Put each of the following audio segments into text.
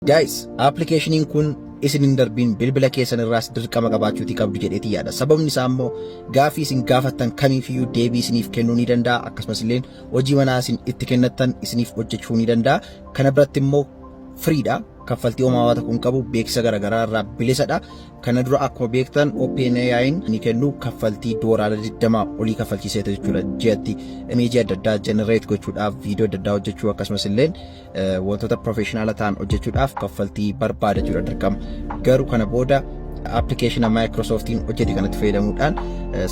Guys, appilikeeshiniin kun isin hin darbiin, bilbila keessan irraas dirqama qabaachuutii qabdu jedheeti yaada. Sababni isaa immoo gaafii isin gaafattan kamiifiyyuu deebii isiniif kennuu ni danda'a. Akkasumas illee hojii manaa isin itti kennattan isiniif hojjechuu ni danda'a. Kana biratti immoo free dha. Kaffaltii homaa tokko hin qabu, beeksisa garaagaraa irraa bilisadha. Kana dura akkuma beektan OpenAI'n ni kennu kaffaltii doolaara 20 olii kaffalchiiseeta jechuudha. Ji'atti imeejii adda addaa generate gochuudhaaf, viidiyoo adda addaa hojjechuu, akkasumas illee wantoota professional ta'an hojjechuudhaaf kaffaltii barbaada jechuudha dirqama. Garuu kana booda appilikeeshina Microsoftiin hojjete kanatti fayyadamuudhaan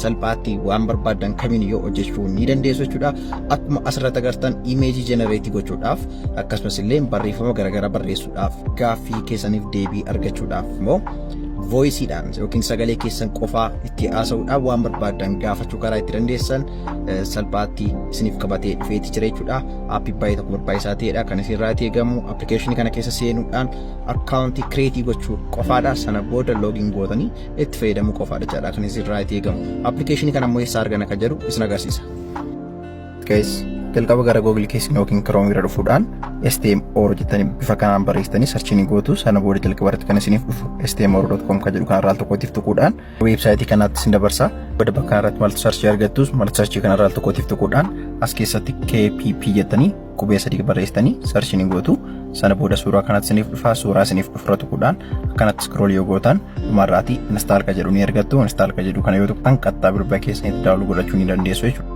salphaatti waan barbaadan kamiin yoo hojjechuu ni dandeessu jechuudha. Akkuma asirratti agartan imeejii generate gochuudhaaf, akkasumas illee barreeffama garaagaraa barreessuudhaaf, gaaffii keessaniif deebii argachuudhaaf immoo voiceiidhaan yookiin sagalee keessan qofaa itti haasa'uudhaan waan barbaadan gaafachuu karaa itti dandeessan salphaatti isiniif qabatee dhufeeti jira jechuudha. Aappii baay'ee tokko barbaachisaa ta'edha. Kan isinirraa eegamu appilikeeshinii kana keessa seenuudhaan akkaawuntii create gochuu qofaadha. Sana booda login gootanii itti fayyadamuu qofaadha jechuudha kan isinirraa eegamu. Appilikeeshinii kana immoo eessaa argana kan jedhu isin agarsiisa. Guys, jalqaba gara Google keessan yookiin Chrome irra dhufuudhaan STM Oro jettanii bifa kanaan barreessitanii search ni gootu. Sana booda jalqaba irratti kan isiniif dhufu stmoro.com kan jedhu kanarraa al tokkootiif tuquudhaan weebsaayitii kanaatti isin dabarsa. Booda bakka kanarratti maaltu search argattus, maaltu search kanarraa al tokkootiif tuquudhaan as keessatti KPP jettanii qubee sadii barreessitanii search ni gootu. Sana booda suuraa kanatti isiniif dhufa. Suuraa isiniif dhufurra tuquudhaan akkanatti scroll yoo gootan dhumarraati install ka jedhu ni argattu. Install ka jedhu kana yoo tuqxan qaxxaa bilbila keessanitti download godhachuu ni dandeessu jechuudha.